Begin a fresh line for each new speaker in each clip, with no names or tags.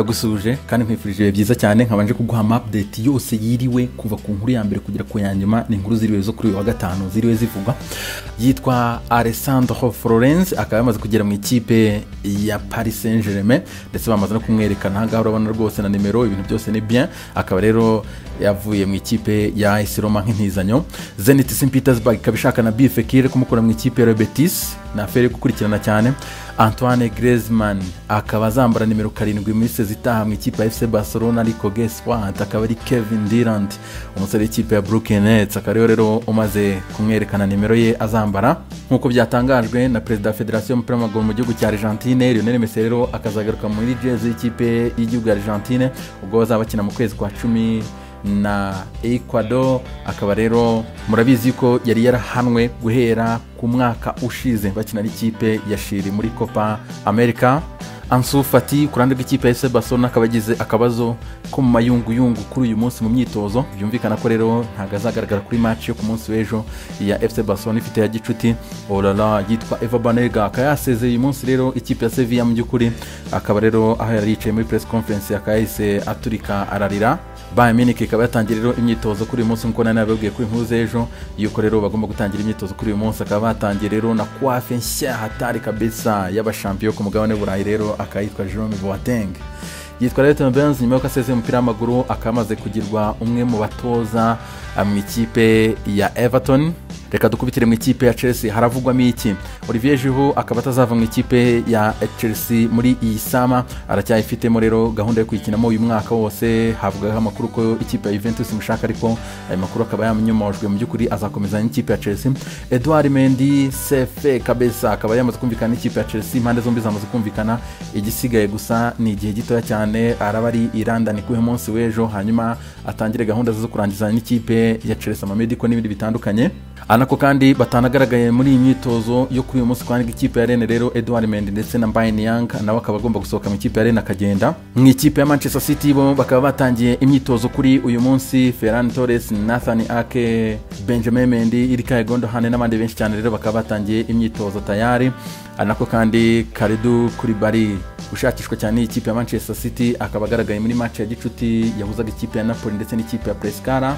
Ndagusuje kandi nkwifurije ibihe byiza cyane. Nkabanje kuguha ama update yose yiriwe kuva ku nkuru ya mbere kugera ku ya nyuma. Ni inkuru ziriwe zo kuri uyu wa gatanu ziriwe zivugwa. Yitwa Alessandro Florenzi, akaba yamaze kugera mu ikipe ya Paris Saint-Germain, ndetse bamaze no kumwerekana aha ngaha. Urabona rwose na nimero, ibintu byose ni bien. Akaba rero yavuye mu ikipe ya AS Roma nk'intizanyo. Zenit St Petersburg ikaba ishaka na Fekir kumukura mu ikipe ya Real Betis, ni affaire yo gukurikirana cyane. Antoine Griezmann akaba azambara nimero 7 muri saison itaha mu ikipe ya FC Barcelona, ariko guess what, akaba ari Kevin Durant, umusore w'ikipe ya Brooklyn Nets, akaba ariwe rero umaze kumwerekana nimero ye azambara, nk'uko byatangajwe na perezida wa federasiyo y'umupira w'amaguru mu gihugu cya Argentine. Lionel Messi rero akazagaruka muri jezi y'ikipe y'igihugu ya Argentine ubwo bazaba bakina mu kwezi kwa 10 na Ecuador. Akaba rero murabizi ko yari yarahanwe guhera ku mwaka ushize bakina n'ikipe ya Chile muri Copa America. Ansu Fati ku ruhande rw'ikipe ya FC Barcelona akaba agize akabazo ko mu mayunguyungu kuri uyu munsi mu myitozo. Byumvikana ko rero ntabwo azagaragara kuri match yo ku munsi w'ejo ya FC Barcelona ifite ya gicuti. Olala, yitwa Eva Banega akaba yasezeye uyu munsi rero ikipe ya Sevilla. Mu by'ukuri akaba rero aho yari yicaye muri press conference akaba yahise aturika ararira. Bayern Munich ikaba yatangiye rero imyitozo kuri uyu munsi, nk'uko nari nabibabwiye kuri inkuru z'ejo yuko rero bagomba gutangira imyitozo kuri uyu munsi. Akaba batangiye rero na coiffe nshya hatari kabisa y'abashampiyo ku mugabane w'Uburayi, rero akaba yitwa Jerome Boateng. Yitwa Leighton Baines, nyuma y'uko asezeye umupira w'amaguru akaba amaze kugirwa umwe mu batoza mu ikipe ya Everton. Reka dukubitire mu ikipe ya Chelsea, haravugwamo iki? Olivier Giroud akaba atazava mu ikipe ya Chelsea muri iyi summer, aracyayifitemo rero gahunda yo kuyikinamo uyu mwaka wose. Havugwaho amakuru ko ikipe ya Juventus imushaka, ariko ayo makuru akaba yamenyomojwe. Mu by'ukuri azakomeza n'ikipe ya Chelsea. Edouard Mendy sefe kabisa akaba yamaze kumvikana n'ikipe ya Chelsea, impande zombi zamaze kumvikana, igisigaye gusa ni igihe gitoya cyane. Araba ari i London kuri uyu munsi w'ejo, hanyuma atangire gahunda zo kurangiza n'ikipe ya Chelsea, amamedical n'ibindi bitandukanye. Anako kandi batanagaragaye muri iyi myitozo yo kuri uyu munsi kwa ikipe ya Rennes rero, Edouard Mendy ndetse na Mbaye Niang, nawe akaba agomba gusohoka mu ikipe ya Rennes akagenda. Mu ikipe ya Manchester City bo bakaba batangiye imyitozo kuri uyu munsi. Ferran Torres, Nathan Ake, Benjamin Mendy, Ilkay Gundogan n'abandi benshi cyane rero bakaba batangiye imyitozo tayari. Anako kandi Kalidou Koulibaly ushakishwa cyane ikipe ya Manchester City akaba agaragaye muri match ya gicuti yahuzaga ikipe ya Napoli ndetse n'ikipe ya Pescara,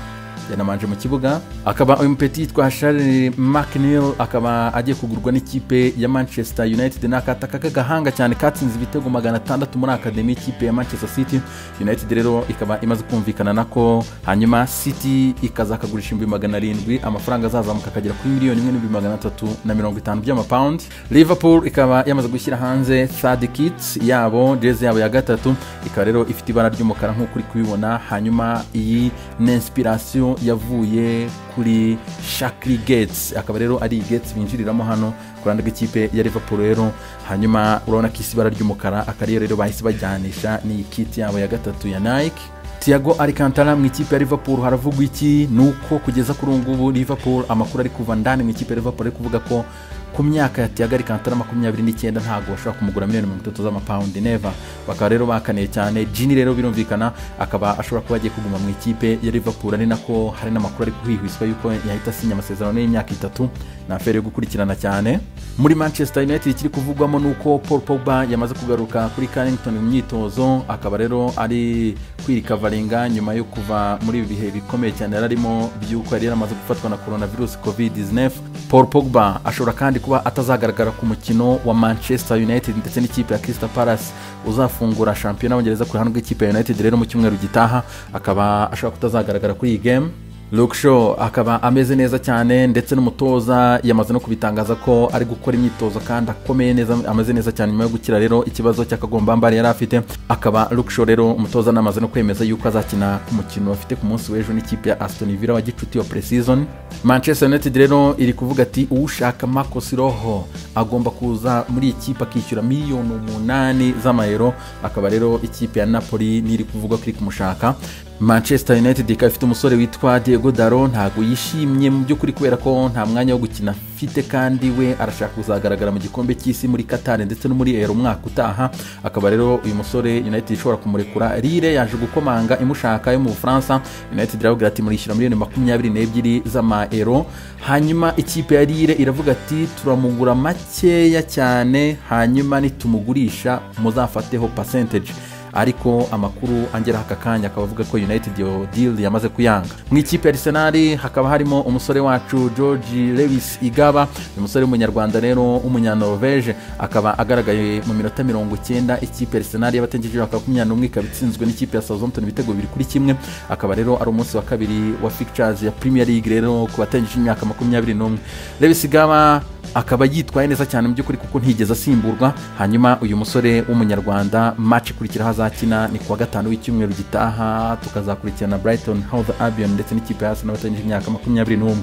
yanamanje mu kibuga. Akaba uyu mupeti yitwa Charles McNeil akaba agiye kugurwa n'ikipe ya Manchester United. N'akataka k'agahanga cyane katsinze ibitego 600 muri academy y'ikipe ya Manchester City. United rero ikaba imaze kumvikana nako, hanyuma City ikazakagurisha 700,000, amafaranga azazamuka akagera kuri 1,350,000 by'amapawundi. Liverpool ikaba yamaze gushyira hanze third kit yabo, jezi yabo ya gatatu, ikaba rero ifite ibara ry'umukara nk'uko uri kubibona. Hanyuma iyi ni inspiration yavuye kuri Shackley Gates, akaba rero ari gates binjiriramo hano ku ruhande rw'ikipe ya Liverpool rero. Hanyuma urabona ko isi ibara ry'umukara akaba rero bahise bajyanisha ni kit yabo ya gatatu ya Nike. Thiago Alcantara mu ikipe ya Liverpool haravugwa iki? Nuko kugeza kuri ubu ngubu Liverpool, amakuru ari kuva ndani mu ikipe ya Liverpool ari kuvuga ko ku myaka ya Thiago Alcantara 29 ntabwo bashobora kumugura miliyoni 30 z'amapawundi, never. Bakaba rero bakaniye cyane Gini rero birumvikana akaba ashobora kuba agiye kuguma mu ikipe ya Liverpool, ari nako hari n'amakuru ari kuhihwiswa yuko yahita asinya amasezerano y'imyaka 3. Ni affaire yo gukurikirana cyane. Muri Manchester United ikiri kuvugwamo nuko Paul Pogba yamaze kugaruka kuri Carrington mu myitozo, akaba rero ari kwirikavaringa nyuma yo kuva muri ibi bihe bikomeye cyane yari arimo by'uko yari yaramaze gufatwa na coronavirus COVID-19. Paul Pogba ashobora kandi kuba atazagaragara ku mukino wa Manchester United ndetse n'ikipe ya Crystal Palace uzafungura shampiyona y'Abongereza ku ruhande rw'ikipe ya United rero mu cyumweru gitaha, akaba ashobora kutazagaragara kuri iyi game. Luke Shaw akaba ameze neza cyane, ndetse n'umutoza yamaze no kubitangaza ko ari gukora imyitozo kandi akomeye neza, ameze neza cyane nyuma yo gukira rero ikibazo cy'akagombambari yari afite. Akaba Luke Shaw rero umutoza anamaze no kwemeza yuko azakina ku mukino bafite ku munsi w'ejo n'ikipe ya Aston Villa wa gicuti wa pre-season. Manchester United rero iri kuvuga ati ushaka Marcos Rojo agomba kuza muri iyi kipe akishyura miliyoni 8 z'amayero. Akaba rero ikipe ya Napoli niri kuvuga ko iri kumushaka. Manchester United ikaba ifite umusore witwa Diego Dalot, ntabwo yishimye mu by'ukuri kubera ko nta mwanya wo gukina afite, kandi we arashaka kuzagaragara mu gikombe cy'isi muri Qatar ndetse no muri Euro umwaka utaha. Akaba rero uyu musore United ishobora kumurekura. Lille yaje gukomanga imushaka yo mu Bufaransa. United iravuga ati murishyura miliyoni 22 z'amaero. Hanyuma ikipe ya Lille iravuga ati turamugura makeya cyane, hanyuma nitumugurisha muzafateho percentage. Ariko amakuru angera aka kanya akaba avuga ko United iyo deal yamaze kuyanga. Mu ikipe ya Arsenal hakaba harimo umusore wacu George Lewis Igaba, uyu musore w'umunyarwanda rero w'umunyanorvege, akaba agaragaye mu minota 90 ikipe ya Arsenal y'abatengeje imyaka 21 ikaba itsinzwe n'ikipe ya Southampton ibitego 2-1. Akaba rero ari umunsi wa kabiri wa fixtures ya Premier League rero ku batengeje imyaka 21. Lewis Igaba akaba yitwaye neza cyane mu by'ukuri kuko ntigeze asimburwa. Hanyuma uyu musore w'umunyarwanda match ikurikira azakina ni kuwa gatanu w'icyumweru gitaha, tukazakurikirana Brighton Hove Albion ndetse n'ikipe ya Arsenal batengeje imyaka 21.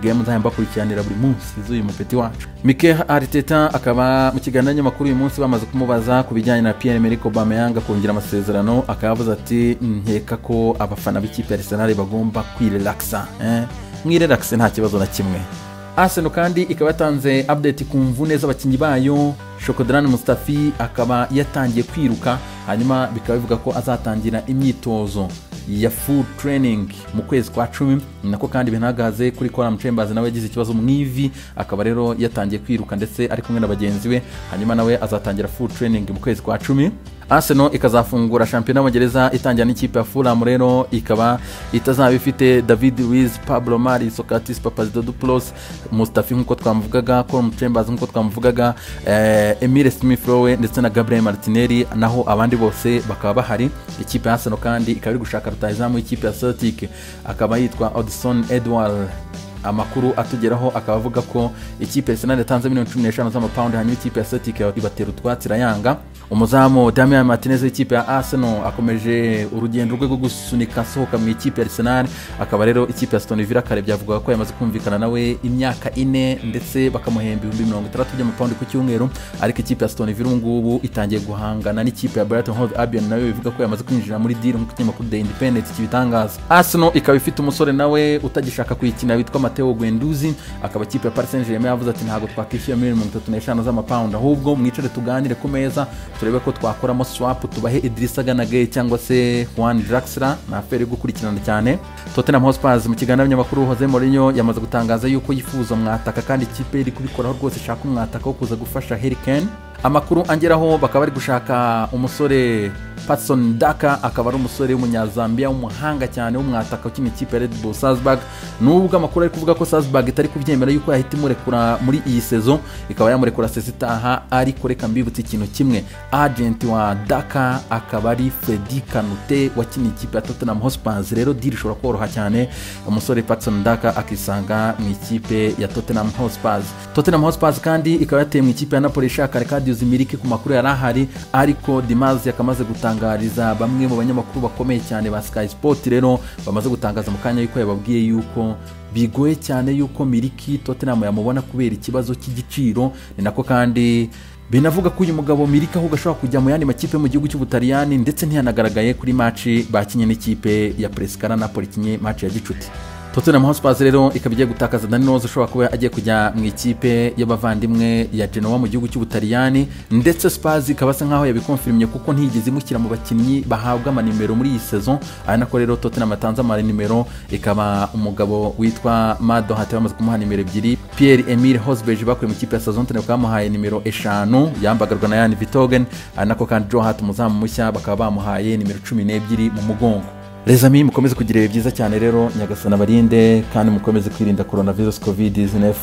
Game nzahemba bakurikiranira buri munsi z'uyu mupeti wacu. Mikel Arteta akaba mu kiganiro n'amakuru uyu munsi bamaze kumubaza ku bijyanye na Pierre-Emerick Aubameyang kongera amasezerano, akaba yavuze ati nkeka ko abafana b'ikipe ya Arsenal bagomba kwirelaxa, mwirelaxe nta kibazo na kimwe. Arsenal kandi ikaba yatanze update ku mvune z'abakinnyi bayo. Shokodran Mustafi akaba yatangiye kwiruka, hanyuma bikaba bivuga ko azatangira imyitozo ya full training mu kwezi kwa 10. Nako kandi binahagaze kuri Callum Chambers, nawe yagize ikibazo mu ivi, akaba rero yatangiye kwiruka ndetse ari kumwe na bagenzi be, hanyuma nawe azatangira full training mu kwezi kwa 10. Arsenal ikazafungura shampiyona y'Abongereza itangira n'ikipe ya Fulham, rero ikaba itazaba ifite David Luiz, Pablo Mari, Socrates Papadopoulos, Mustafi nkuko twamuvugaga, Callum Chambers nkuko twamuvugaga, Emile Smith Rowe ndetse na Gabriel Martinelli, naho abandi bose bakaba bahari. Ikipe ya Arsenal kandi ikaba iri gushaka rutahizamu w'ikipe ya Celtic, akaba yitwa Odson Edward. Amakuru atugeraho akaba avuga ko ikipe ya Arsenal yatanze miliyoni 15 z'amapawundi, hanyuma ikipe ya Celtic ibatera utwatsi irayanga. Umuzamu Damian Martinez w'ikipe ya Arsenal akomeje urugendo rwe rwo gusunika asohoka mu ikipe ya Arsenal, akaba rero ikipe ya Aston Villa kare byavuga ko yamaze kumvikana nawe imyaka 4 ndetse bakamuhemba 60,000 by'amapawundi ku cyumweru. Ariko ikipe ya Aston Villa ngubu itangiye guhangana n'ikipe ya Brighton Hove Albion, nayo bivuga ko yamaze kwinjira muri deal nk'uko ikinyamakuru The Independent kibitangaza. Arsenal ikaba ifite umusore nawe utagishaka kuyikina witwa Matteo Guendouzi, akaba ikipe ya Paris Saint-Germain yavuze ati ntago twakishyura miliyoni 35 z'amapawundi, ahubwo mwicare tuganire ku meza turebe ko twakoramo swap tubahe Idrissa Gana Gueye cyangwa se Juan Draxler. Na affaire yo gukurikirana cyane. Tottenham Hotspur mu kiganiro n'abanyamakuru Jose Mourinho yamaze gutangaza yuko yifuza mwataka, kandi ikipe iri kubikoraho rwose ishaka umwataka wo kuza gufasha Harry Kane. Amakuru angeraho bakaba bari gushaka umusore Patson Daka, akaba ari umusore w'umunyazambia w'umuhanga cyane w'umwataka ukina ikipe ya Red Bull Salzburg. Nubwo amakuru ari kuvuga ko Salzburg itari kubyemera yuko yahita imurekura muri iyi saison, ikaba yamurekura saison itaha, ariko reka mbibutse ikintu kimwe, agent wa Daka akaba ari Freddy Kanute wakina ikipe ya Tottenham Hotspur. Rero deal ishobora koroha cyane umusore Patson Daka akisanga mu ikipe ya Tottenham Hotspur. Tottenham Hotspur kandi ikaba yateye mu ikipe ya Napoli ishaka Arkadiusz Milik ku makuru yari ahari, ariko Dimas yakamaze gutangariza bamwe mu banyamakuru bakomeye cyane ba Sky Sport, rero bamaze gutangaza mu kanya yuko yababwiye yuko bigoye cyane yuko Milik Tottenham yamubona kubera ikibazo cy'igiciro. Ni nako kandi binavuga ko uyu mugabo Milik ahubwo ashobora kujya mu yandi makipe mu gihugu cy'Ubutaliyani, ndetse ntiyanagaragaye kuri match bakinye n'ikipe ya Pescara Napoli kinye match ya gicuti. Tottenham Hotspur rero ikaba igiye gutakaza Danny Rose ushobora kuba agiye kujya mu ikipe y'abavandimwe ya Genoa mu gihugu cy'Ubutaliyani, ndetse Spurs ikaba asa nkaho yabikonfirmye kuko ntiyigeze imushyira mu bakinnyi bahabwa amanimero muri iyi saison. Ari nako rero Tottenham atanze amanimero, ikaba umugabo witwa Mado Hate bamaze kumuha nimero 2, Pierre Emile Højbjerg bakuye mu ikipe ya Southampton bakamuhaye nimero 5 yambagarwa na Jan Vertonghen. Ari nako kandi Joe Hart umuzamu mushya bakaba bamuhaye nimero 12 mu mugongo. Les amis, mukomeze kugira ibihe byiza cyane rero, Nyagasana barinde kandi mukomeze kwirinda coronavirus COVID-19.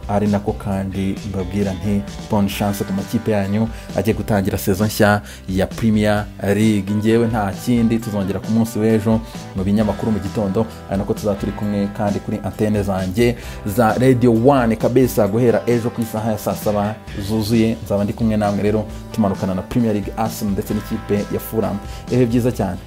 Ari nako kandi mbabwira nti bonne chance ku makipe yanyu agiye gutangira saison nshya ya Premier League. Ngewe nta kindi, tuzongera ku munsi w'ejo mu binyamakuru mu gitondo, ari nako tuzaba turi kumwe kandi kuri antenne zanjye za Radio 1 kabisa guhera ejo ku isaha ya saa 7 zuzuye nzaba ndi kumwe namwe rero tumanukana na Premier League, Arsenal ndetse n'ikipe ya Fulham. Ibihe byiza cyane.